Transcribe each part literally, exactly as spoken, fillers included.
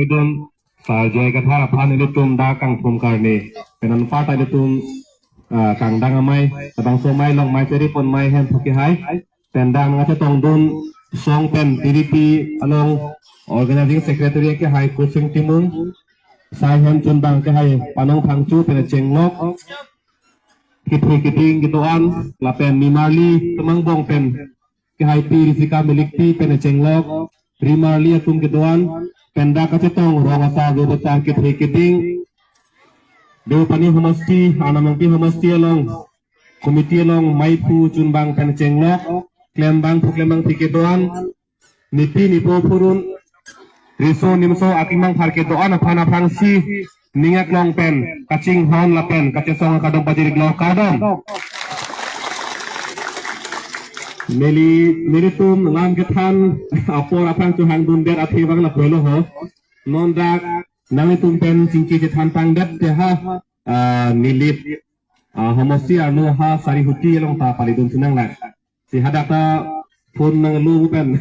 Idun, sa J I Kathar aphan ilitum dak kangthum karni. Pen anparta ilitum, ah, kangdang amei, labangso amei along mei cheri pon mei hem phuke hai. Pen dak nangkachetongdun song pen T D P along organizing secretary ke hai Kusing Timung. Sai hem chunbang ke hai Panong Phangcho pen chenglok. Kethe keding kedo-an, lapen nimarli temang bong pen ke hai Pi Risika Milikpi pen chenglok, rimarli atum kedo-an, pen dak kachetong rong asar do bachar kethe keding, Deopani homosti, Anamongpi homosti along, committee along meiphu chunbang pen chenglok, klembangphu klembangpi kedo-an, nipi nipo phurun, riso nimso akimang phar kedo-an aphan aphrangsi ning aklong pen kachinghon lapen kachesong akardom pajirlo, kardom. Neli, nelitum lam kethan apor aphrang chohangdundet athe abang lapulo ho. Non dak nanglitum pen chingki chethan tangdet te ha, ah, Nilip, ah, homosti arlo ha Sarihuti along ta palidun sinang la. Si hadak ta phone nanglo pen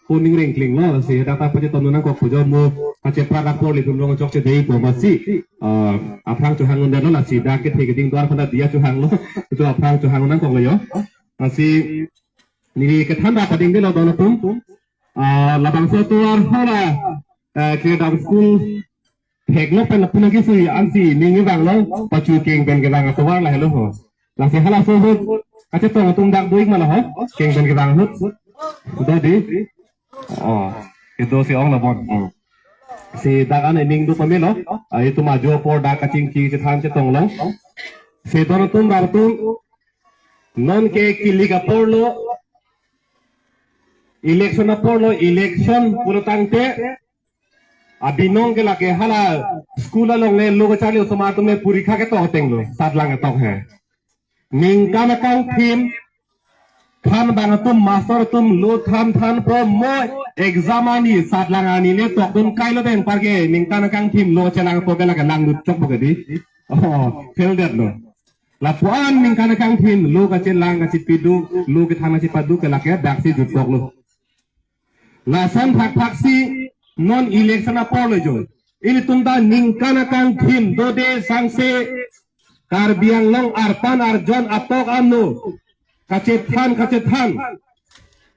phone ning ring klinglo, si hadak ta pacheton nangkok pujo mo, pachepra dak por litum rong chokche dei po masi. Ah, aphrang chohangdundetlo, lasi dak kethe keding do-an khanda diya chohanglo. Itu aphrang chohang nangkoklo yo. Lasi neli kethan ra padingdelo don atum. Ah, labangso tovar hala, ah, Kredam School theklok pen lapu nangkesui ansi ning kevanglo, pachu keng pen kevang atovar lahelo ho. Lasi halaso ahut kachetong atum dak do-ik ma la ho, keng pen kevang ahut. Do dei. Oh, kedo si ong la bon. Hmm. Si dak an ning do pamelo. Ah, itum ajo apor dak kachingki chethan chetonglo. Si don atum, rat atum, non ke kilik aporlo, election aporlo, election pulo tangte abinong ke lake hala school along le lo kacharli osomar atum le porikha ketok atenglo, satlang ketok he. Ningkan akangthim thanbang atum, master atum lo than thanpo mo, exam arni satlang arni le tokdun kailo pen parke ningkan akangthim lo chelang po ke lake langdut chokpo ke dei. Oh, fail detlo. Lapuan ningkan akangthim lo kachelang kachepiduk, lo kethan kachepiduk ke lake daksi jutpoklo. Lason thakthak si non election aporlo jo. Ilitum ta ningkan akangthim dode sangse Karbi Anglong arpan arjon atok ano kachethan kachethan.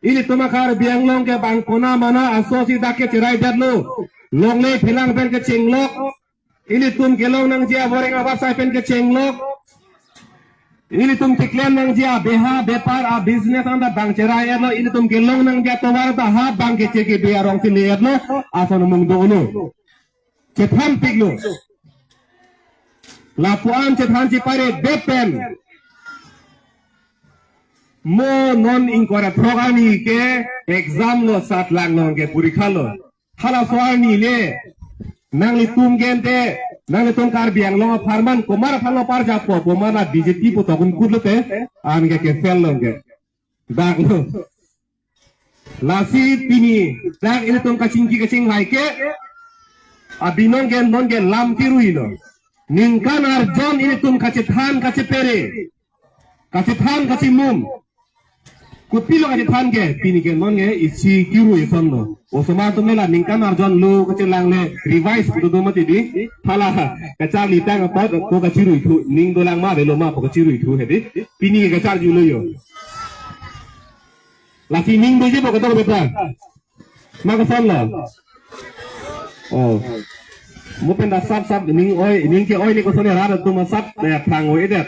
Ilitum a Karbi Anglong ke bang kona mana aso si dak ke cherai detlo. Longle phelang pen kechenglok. Ilitum kelong nangji aboreng abarsai pen kechenglok. Ilitum keklem nangji abeha bepar abusiness anta bang cherai etlo. Ilitum kelong nangji atovar ta ha bang keche kebe arong si le etlo. Ason amung do uno. Chethanpiklo. Lapuan chethan chepare det pen mo non ingkoi ra throk arni ke exam lo, satlang lo, ke porikha lo. Halaso arni le nanglitum gente, nanglitum Karbi Anglong apharman komat aphan lo parjapo, komat la B J P pu tokun kutlo te, an ke ke fail lo ke. Dak lo. Lasi pini dak ilitum kachingki kachinghai ke abinong ke non ke lam kiruilo. Ningkan arjon ilitum kachethan kachepere, kachethan kachimum. Kopilo kachethan ke, pini ke non ke isi kirui ason lo. Osomar atum le la ningkan arjon lo kachelang le revise pu do mati dei. Hala kacharli tang apot ko kachiruithu, ning dolang ma avelo ma pu kachiruithu he dei. Pini ke kacharjulo yo. Lasi ning doji po kadokave ta. Ma koson lo. Oh. Mo pen ta sap sap ning oi, ning ke-oi ni koson ya rat atum sap ya phrang oi det.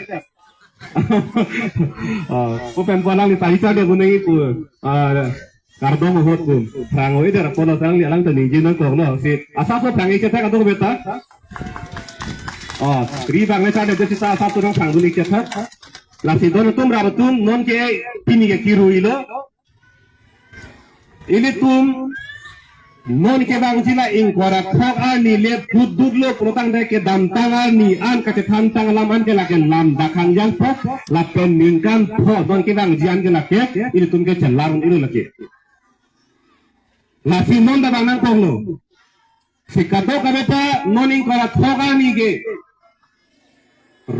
Oh, mo pen po alangli ta chardet pu nangji pu. Ah, kardom ahut pu. Phrang oi det, apot alangli alang ta ningje nangkoklo. Si asap so phrang-ik chethek kadokave ta. Oh, ri bang le chardet seta asap so nangphrangdun-ik chethek. Lasi don atum rat atum non ke pini ke kiruilo. Ilitum non kevangji la ingkoi ra throk arni le putdutlo pulotangte kedamtang arni an kachethan tang alam an ke lake lam dak hangjangpo, lapen ningkan throk non kevangji an ke lake ilitum ke chelang ilo lake. Lasi non ta bang nangkoklo. Si kadokave ta non ingkoi ra throk arni ke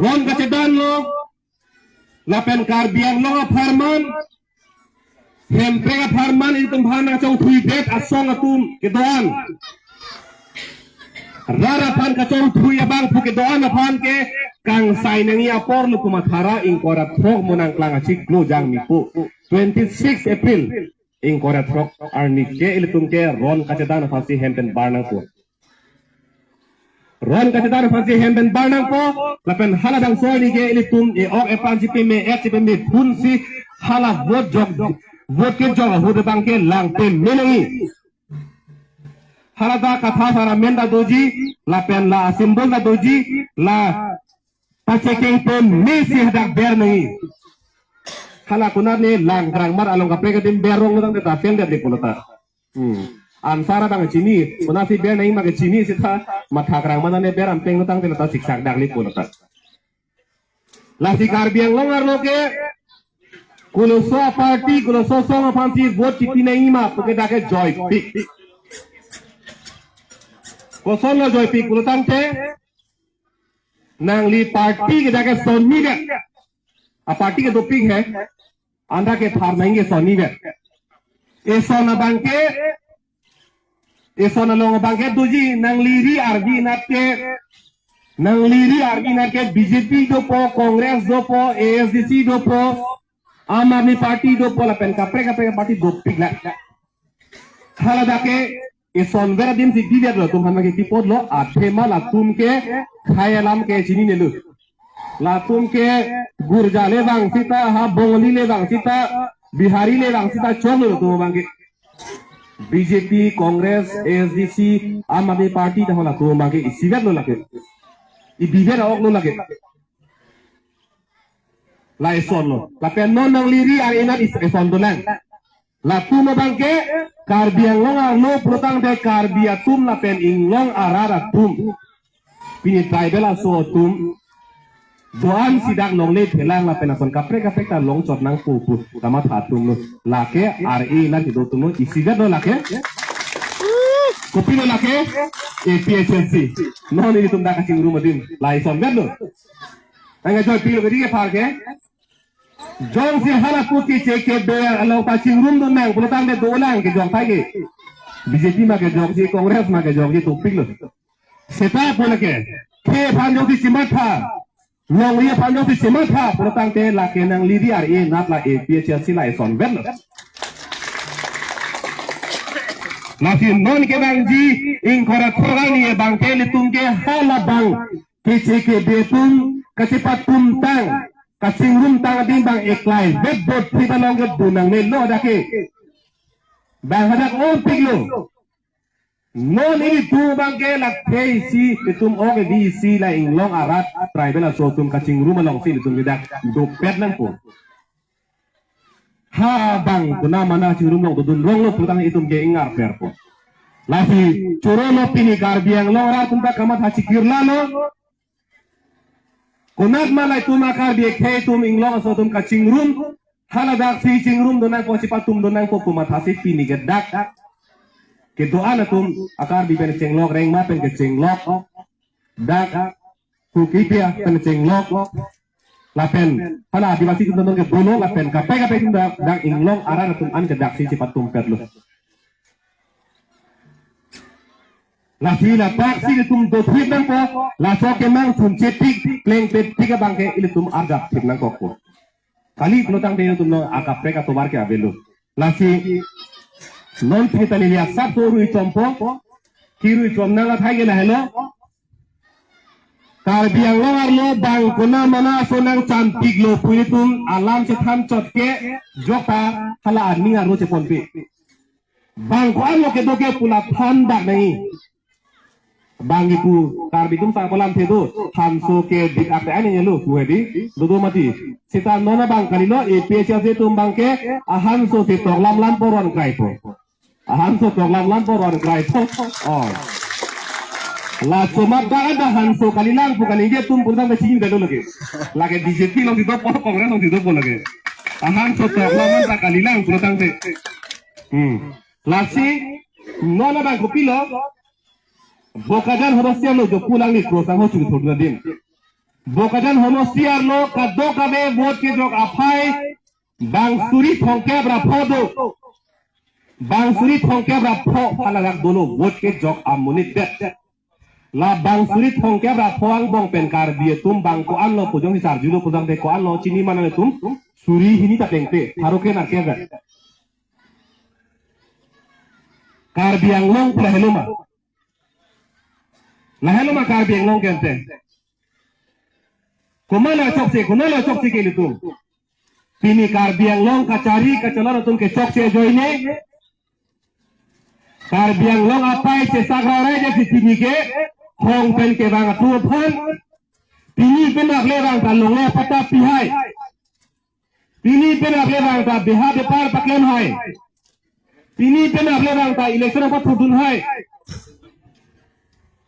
ron kachedanlo, lapen Karbi Anglong apharman, Hemprek apharman ilitum aphan nangchongthuidet asong atum kedo-an. Rat aphan kachongthui abang pu kedo-an aphan ke kangsai nangji apor lo pu mathara ingkoi ra throk mo nangklang achiklo jangmi pu. Twenty-six April ingkoi ra throk arni ke ilitum ke ron kachedan aphansi hem pen bar nangpo. Ron kachedan aphansi hem pen bar nangpo, lapen hala bangso arni ke ilitum e-ok ephan si peme-et si peme phun si hala vote jok, vote kejok ahut abang ke lang peme nangji. Hala ta katha sara men ta doji, lapen la symbol ta doji, la pachekeng peme si hadak ber nangji. Hala konat ne lang krang mar along kaprek adim ber rong tangte ta pen det le pulo ta. Hmm. Answer abang chini, konatsi ber nangji ma ke chini seta, matha krang mar ne ber ampeng tangte la ta siksak dak le pulo ta. Lasi Karbi Anglong arlo ke, koloso party, koloso asong aphansi vote chipi nangji ma pu ke dak ke joipik. Kosonlo joipik pulo tangte, nangli party ke dak ke sonni dak. A party ke dopik he, anta ke thar nangji ke sonni dak. Eson abang ke, eson along abang ke doji, nangli ri arvi nat ke, nangli ri arvi nat ke B J P dopo, Congress dopo, A S D C dopo, Aam Aadmi Party dopo, lapen kaprek kaprek party dopik la. Hala dak ke eson ver adim si bivet lo, atum aphan ma ke kipot lo, athema latum ke khei alam ke chinine lo. Latum ke Gurja le vang seta, ha Bongali le vang seta, Bihari le vang seta, choklo latum abang ke. B J P, Congress, A S D C, Aam Aadmi Party ta hala latum abang ke isivet lo lake. Ibivet a-ok lo lake. La eson lo. Lapen non nangli ri ar-e nat is-, eson dolang. Latum abang ke Karbi Anglong arlo pulo tangte Karbi atum lapen inglong arat atum. Pini tribal aso atum do-an si dak longle thelang lapen ason kaprek kaprek ta longchot nangpo pu kamatha atum lo. Lake ar-e nat kedo atum lo, isivet lo lake. Kopilo lake? A P H L C. Non ilitum dak kachingrum adim. La eson vet lo. Nangkejoi pilo kedi ke phar ke. Jongsi hala kuti che ke be along pachingrum dun nang pulo tangte dolang kejok thai ke. B J P ma kejokji, Congress ma kejokji, dopik lo. Seta pu lake, khei aphan jongsi chimatha, longri aphan jongsi chimatha pulo tangte lake nangli ri ar-e nat la A P H L C la eson vet lo. Lasi non kevangji ingkoi ra throk arni abang ke ilitum ke hala bang keche kebe atum, kachepatum tang, kachingrum tang adim bang eklai vet vote thip along ke dun nangne lo dak ke. Bang hadak ongpik lo. Non ilitum abang ke lakhei si itum ok di si la inglong arat tribal aso atum kachingrum alongsi ilitum ke dak dopet nangpo. Ha bang kona mana chingrum along dodun rong lo putang itum ke ingar perpo. Lasi choro lo pini Karbi Anglong arat atum ta kamatha chikirla lo. Konat ma la itum a-Karbi akhei atum inglong aso atum kachingrum. Hala dak si chingrum dun nangpo, chepatum dun nangpo pu mathasi pini ke dak kedo-an atum a-Karbi pen chenglok, rengma pen kechenglok, dak Kuki pia pen chenglok, lapen hala Adivasi atum ta non ke dolo, lapen kaprek kaprek atum dak, dak inglong arat atum an ke dak si chepatum pet lo. Lasi la dak si itum dothip nangpo, laso kemang chunche tik, plengpet tik abang ke ilitum arjap thip nangkokpo. Kali pulo tangte itum lo akaprek atovar ke avelo. Lasi non pini ta neli asap to rui chompo, kirui chom nang athai ke lahelo. Karbi Anglong arlo bang kona mana aso nangchanpik lo pu itum alam chethan chot ke jokta hala aning arlo cheponpe. Bang ko-an lo kedo ke pu la than dak nangji. Bang ipu Karbi atum ta kolam thedo, Hanso ke dik ak te ani lo pu hedi, dodo mati. Seta non abang kalilo, A P H L C atum abang ke, a Hanso si toklam lam poron kraipo. A Hanso toklam lam poron kraipo. Oh. La chomat dak anta Hanso kalilang pu kaningje atum purtang ta chini dado lake. Lake B J P alongsi dopo, Congress alongsi dopo lake. A Hanso toklam anta kalilang purtang te. Hmm. Lasi, non abang kopilo, Bokajan homosti arlo jo pulang ni cross ang ho churi thurna din. Bokajan homosti arlo kadokave vote kejok aphai bang suri thomkep ra pho do. Bang suri thomkep ra pho hala dak dolo vote kejok amonit det. Labang suri thomkep ra pho angbong pen Karbi atum bang ko-an lo pu jongsi charjulo pu tangte ko-an lo chini ma nang atum, suri hini ta tengte, pharo kre-nerkep ra. Karbi Anglong pu lahelo ma? Lahelo ma Karbi Anglong ke ante? Komatlo chokche, konatlo chokche ke ilitum? Pini Karbi Anglong kachari kachelon atum ke chokche ajoine, Karbi Anglong apei chesak rairai jasi pini ke hong pen kevang atum aphan, pini pen akle vang ta longle patta pi hai. Pini pen akle vang ta beha bepar paklem hai. Pini pen akle vang ta election apa thudun hai.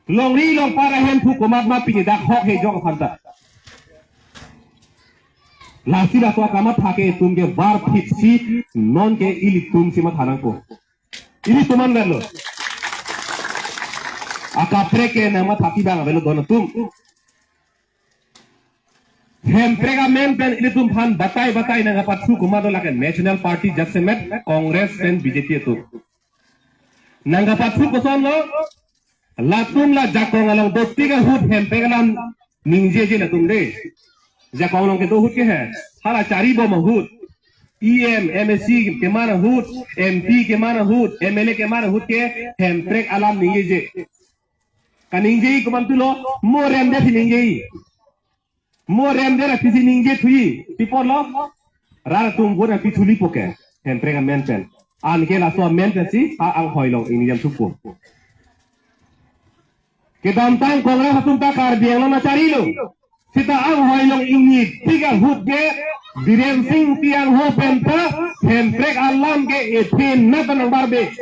Longri longpat ahem thu komat ma pini dak hok he jok aphan ta. Lasi laso akamatha ke itum ke var phit si non ke ilitum si matha nangpo. Ilitum an lo. Akaprek ke nangmatha pi bang avelo don atum. Hemprek amen pen ilitum aphan batai batai nangkapathu komat do lake National Party jasemet Congress pen B J P atum. Nangkapathu kosonlo, latum la jakong along dotik ahut Hemprek alam ningjeje latum de. Jakong along kedo ahut ke he, hala chari bom ahut, E M, M A C keman ahut, M P keman ahut, M L A keman ahut ke Hemprek alam ningjeje. Kaningje komantulo, mo remdet si ningje. Mo remdet aphi si ningje thuji, pi apotlo? Rat atum vote aphi thulipo ke, Hemprek amen pen. Anke laso amen pen si, ha anghoi along ingni jam thupo. Kedamtang Congress atum ta Karbi Anglong nangcharilo. Seta anghoi along ingni tik ahut ke Biren Singh Engti angho pen ta Hemprek alam ke ethe nat nangbarbe.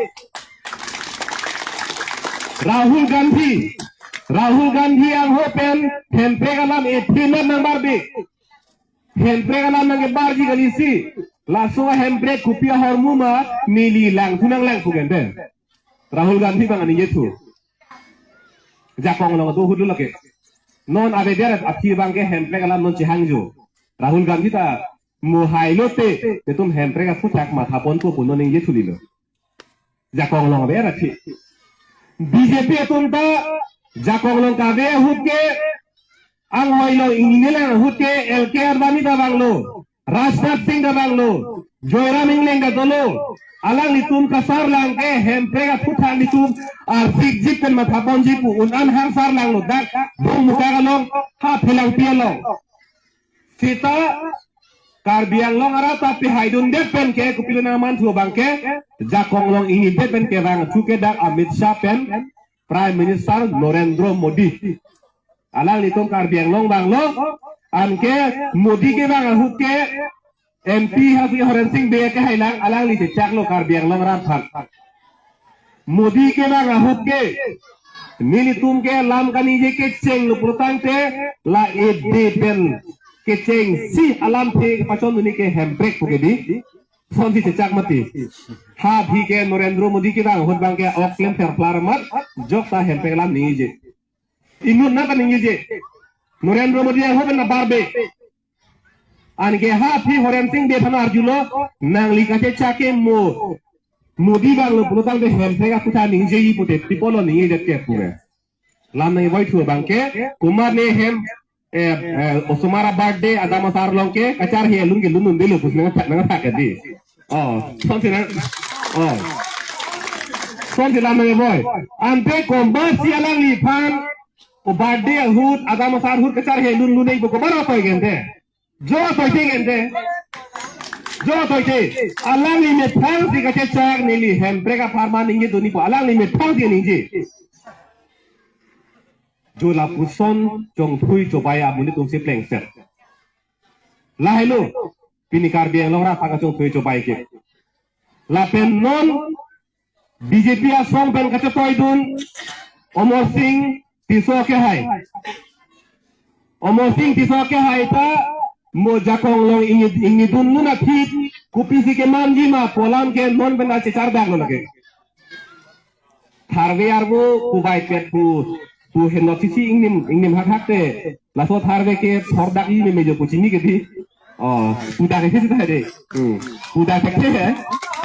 Rahul Gandhi, Rahul Gandhi angho pen Hemprek alam ethe nat nangbarbe. Hemprek alam nangkebarji kali si. Laso Hemprek kopi ahormu ma neli lang thu nanglang pu kente. Rahul Gandhi bang aningje thu. Jakong along do ahut lo lake. Non avedet aphi bang ke Hemprek alam non chehangjo. Rahul Gandhi ta mo hai lote, itum Hemprek aphuthak matha ponpo pu non ningje thulilo. Jakong along avedet aphi. B J P atum ta jakong along kave ahut ke, anghoi along ingni lang ahut ke L K Advani ta vanglo, Rajnath Singh ta vanglo, Joyram Engleng ta dolo. Alanglitum kasarlang ke Hemprek aphuthak ilitum arsik jip pen matha ponji pu un-an hang sarlanglo dak Bongmukak along, ha Phelangpi along. Seta Karbi Anglong arat ta pihaidundet pen ke kopilo nangmanthu abang ke, jakong along ingnidet pen kevang thu ke dak Amit Shah pen Prime Minister Narendra Modi. Alanglitum Karbi Anglong vanglo, anke Modi kevang ahut ke M P hasi Horen Sing Bey kehailang, alangli chechaklo Karbi Anglong arat aphan. Modi kevang ahut ke, nelitum ke lam kaningje kechenglo pulotangte, la ede pen kechengsi alamthe pachondunji ke Hemprek pu ke di. Sonsi chechak mati. Ha aphi ke Narendra Modi kevang ahut bang ke ok klem pher phlar amat, jokta Hemprek alam ningje. Inut nat ta ningje. Narendra Modi angho pen nangbarbe. Anke ha aphi Horen Sing Bey aphan arjulo, nangli kachechak ke mo Modi vanglo pulotangte Hemprek aphuthak ningjeji pute, pi apotlo ningjedet ke pu ke. Lam nangvoithu abang ke, komat ne hem, eh, eh, osomar a-birthday, adam asar along ke, kacharhe lun ke lun-un-edetlo pusi nangthak, nangthak ke di. Oh, sonsi nang, oh. Sonsi lam nangvoi. Ante komatsi alangliphan, o birthday ahut, adam asar ahut kacharhe lun lun-e pu komat atoi ke ante? Jo atoi ke ante? Jo atoi ke. Alangli methang si kachechak neli Hemprek apharman ningjedunji pu alangli methang si ningje. Jo lapuson chongthui chobai amonit atum si plengset. Lahelo, pini Karbi Anglong arat aphan kachongthui chobai ke. Lapen non B J P asong pen kachetoidun Amar Sing Tisso kehai. Amar Sing Tisso kehai ta mo jakong along ingni, ingnidun nuna thit, kopisi kemanji ma pu alam ke non pen ta chechardaklo lake. Tharve arvo pu baipet pu, pu henlo sisi ingnim, ingnim hakhak te. Laso tharve ke thordakji meme jo pu chini ke di. Oh, pu dak thekthe sita de. Hmm. Pu dak thekthe he.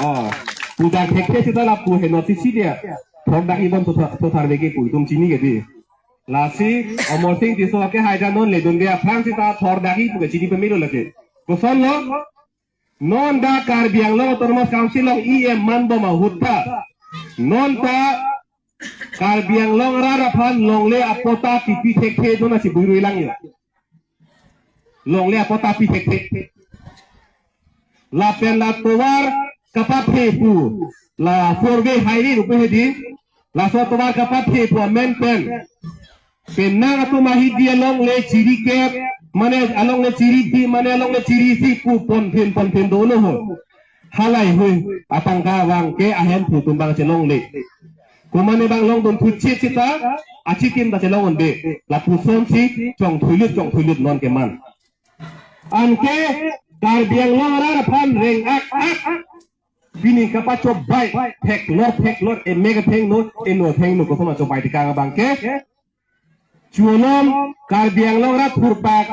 Oh, pu dak thekthe sita la pu henlo sisi dia. Thordakji bom to tha-, to tharve ke pu itum chini ke di. Lasi Amarsing Tisso akehai ta non ledunde aphrang seta thor dagi puke chini pemilo lake. Kosonlo? Non dak Karbi Anglong Autonomous Council along E M manbom ahut ta, non ta Karbi Anglong arat aphan longle apatta pipi thekthe dona si buiruilang yo. Longle apatta pi thekthe. Lapen la tovar kapaphe pu, la four way highway rupe hedi, laso tovar kapaphe pu amen pen penang atum ahidi alongle chiri kep, mane alongle chiri di, mane alongle chiri si pu ponphin ponphin dolo ho. Halahei hui atangka vang ke ahemphu atum bang chelongle. Komane bang longdun thuchit seta achitim ta chelong unde. Lapuson si chongthulut chongthulut non ke man. Anke Karbi Anglong arat aphan reng-ak-ak. Pini kapachobei theklor theklor, emek athengno, eno athengno koson ma chobei tekang abang ke. Chuolom Karbi Anglong arat thurpak.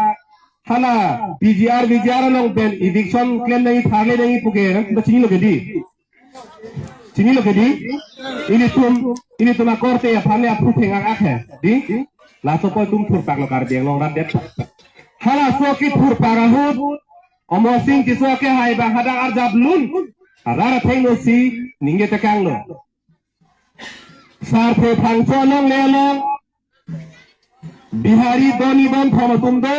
Hala P G R V G R along pen eviction klem nangji, tharle nangji puke, nang ta chinilo ke di. Chinilo ke di. Ilitum, ilitum akorte aphan le aphu theng-ak-ak he. Di. Laso ko itum thurpaklo Karbi Anglong arat det. Halaso kethurpak ahut Amarsing Tisso akehai bang hadak arjap lun. Arat athengno si ningje tekanglo. Sarthe Phangcho alongle along Bihari doni don thom atum do.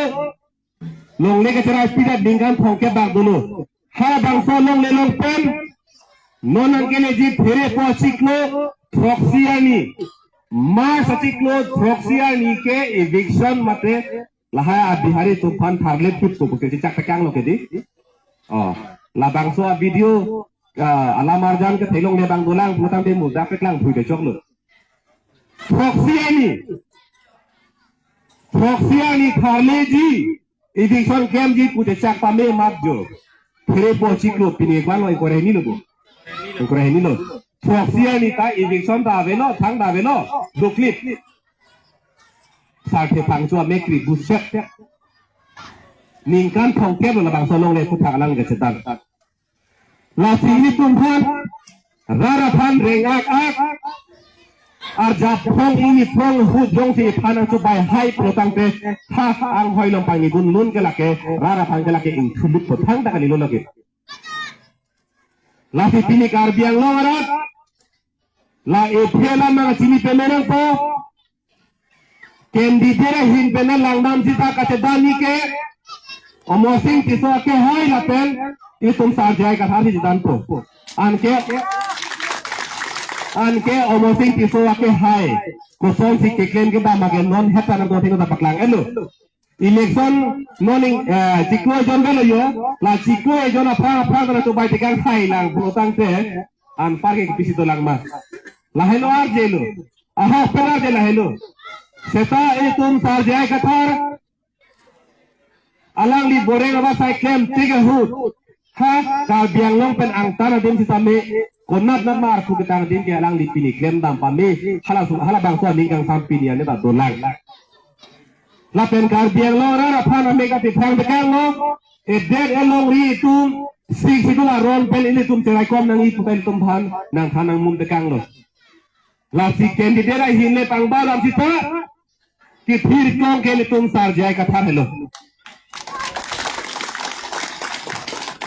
Longle kacherai pidat ningkan thomkep bak dolo. Halabangso longle along pen non nangkeleji phere po achiklo throksi arni, March achiklo throksi arni ke eviction mate lahai a Bihari atum aphan tharle phutpo pusi chechak tekanglo ke di. Oh, labangso a video, ah, alam arjan ke thelongle bang dolang putangte mudak peklang phui de choklo. Throksi arni, throksi arni tharleji, eviction klemji pu chechak pame mat jo. Phere po achiklo pini ekwan lo ingkoi ra hini lo bo. Ingkoi ra hini lo. Throksi arni ta eviction ta avelo, thang ta avelo. Doklip. Sarthe Phangcho amek kri buset. Ningkan thomkep lo labangso longle aphuthak alang kachethan. Lasi ilitum aphan, rat aphan reng-ak-ak. Arjap phong ini phong ahut jongsi iphan nangchobai hai pulotangte, ha anghoi along pangni gun lun ke lake, rat aphan ke lake ingthulut po thangta kalilo lake. Lasi pini Karbi Anglong arat, la ephe la nangchini peme nangpo. Candidate ahin pen langdam sita kachedani ke Amarsing Tisso akehai lapen itum Sar J I Kathar si chedanpo. Anke, anke Amarsing Tisso akehai kosonsi keklem kedam ake non heta nang dotheng ta paklang-etlo. Election non ing, eh, chiklo ejon avelo yo, la chiklo ejon aphrang aphrang ta nangchobai tekang hai lang pulotangte anpar ke pisi dolang ma. Lahelo arjelo. Ahok pen arje lahelo. Seta itum Sar J I Kathar alangli boreng ava sai klemtik ahut, ha Karbi Anglong pen angtan adim sitame konat nat mar ku ketang adim ke alangli pini klemdam pame, hala su, halabangso aning kangsam pini ane ta dolang. Lapen Karbi Anglong arat aphan amek ati thang tekanglo, edet elongri itum Sixth Schedule aron pen ilitum cheraikom nangji puta ilitum aphan nangthan nangmun tekanglo. Lasi candidate ahin le pangbar lam sita, kithir kong ke ilitum Sar J I Kathar helo.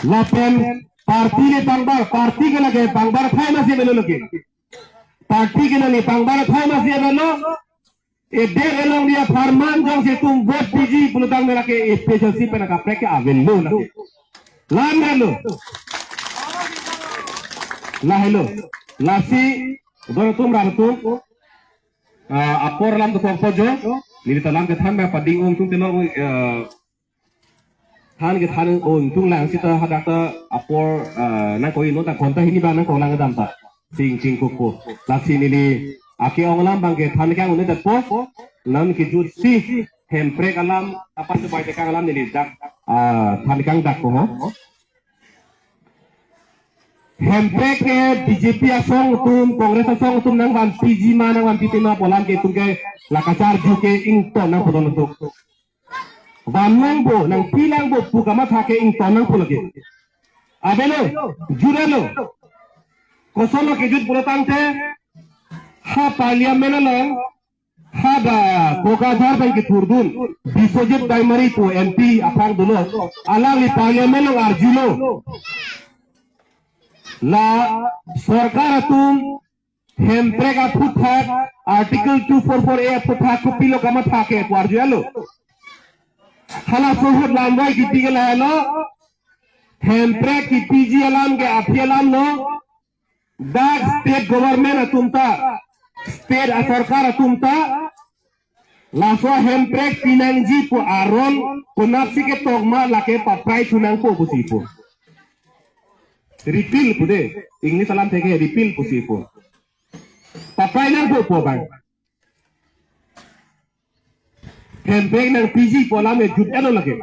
Lapen party le pangbar, party ke lake pangbar athai masi avelo lake. Party ke nangli pangbar athai masi avelo. Edet elongri apharman jongsi itum vote piji pulotangte lake A P H L C pen akaprek ke avelo lake. Lam helo. Lahelo. Lasi, don atum rat atum, ah, apor alam dokok po jo, neli ta lam kethan ma pading ong tum tenong, ah, than kethan ong tung lang sita hadak ta apor, ah, nangkoi non ta konta hini bang nangkoi lang kedam ta. Sing sing kukpo. Lasi neli ake-ong alam bang kethan kang un-edetpo. Non kejut si Hemprek alam, apan tu bai tekang alam neli dak, ah, than kangdak po ho. Hemprek ke B J P asong atum, Congress asong atum nangvanpiji ma nangvanpi tema pu alam ke itum ke la kacharju ke ington nangpo don atum. Van nangpo, nangpi nangpo pu kamatha ke ington nangpo lake. Avelo, jutlo. Kosonlo kejut pulotangte, ha Parliament along Hada Kokrajhar pen kethurdun Biswajit Daimari pu M P aphan dolo. Alangli parliament along arjulo. La sorkar atum hemprek aphuthak, Article two four four A aphuthak kopilo kamatha ke pu arjulo. Halaso ahut lamvai kipi ke lahelo. Hemprek kipiji alam ke aphi alam lo. Dak state government atum ta, state asorkar atum ta, laso hemprek pinangji pu aron konatsi ketok ma lake paprai thu nangpo pusi pu. Repeal pu de, English alam theke repeal pusi pu. Paprai nangpo pu abang. Hemprek nangpiji pu alam e jut eno lake.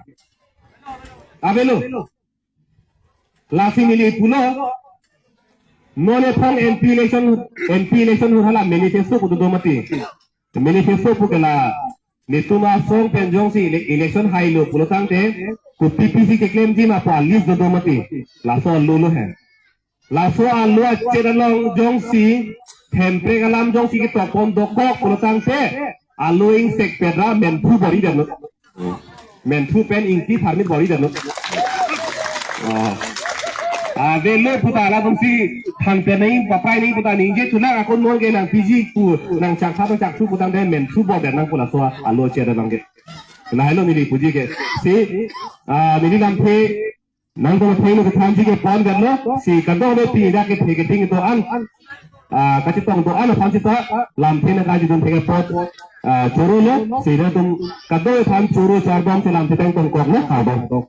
Avelo. Lasi neli pulo, non ephong M P election, M P election ahut hala manifesto pu dodo mati. Manifesto pu ke la, netum asong pen jongsi ele-, election hailo pulo tangte, kopi pisi keklemji ma pu a-list dodo mati. Laso alo lo he. Laso alo achet along jongsi, hemprek alam jongsi ketokpon dokok pulo tangte, alo ingsekpet ra menthu bor-i damlo. Menthu pen ingti pharmit bor-i damlo. Oh. Avelo puta la tongsi thangte nai paprai nai puta ningje thulang akun non ke nangpiji pu nangchaksa nangchakthu putangte menthu bor-i dam nang pu laso alo achet along ke. Lahelo neli puji ke. Si, ah, neli lamthe nangtum athengno kethanji kepon damlo, si kadokave pi dak kethe kething do-an, ah, kachetong do-an aphan sita, lamthe nangkachidun thek apot, ah, choro lo, si nangtum kadokave aphan choro charbom si lamthe tang tongkok lo, kardom.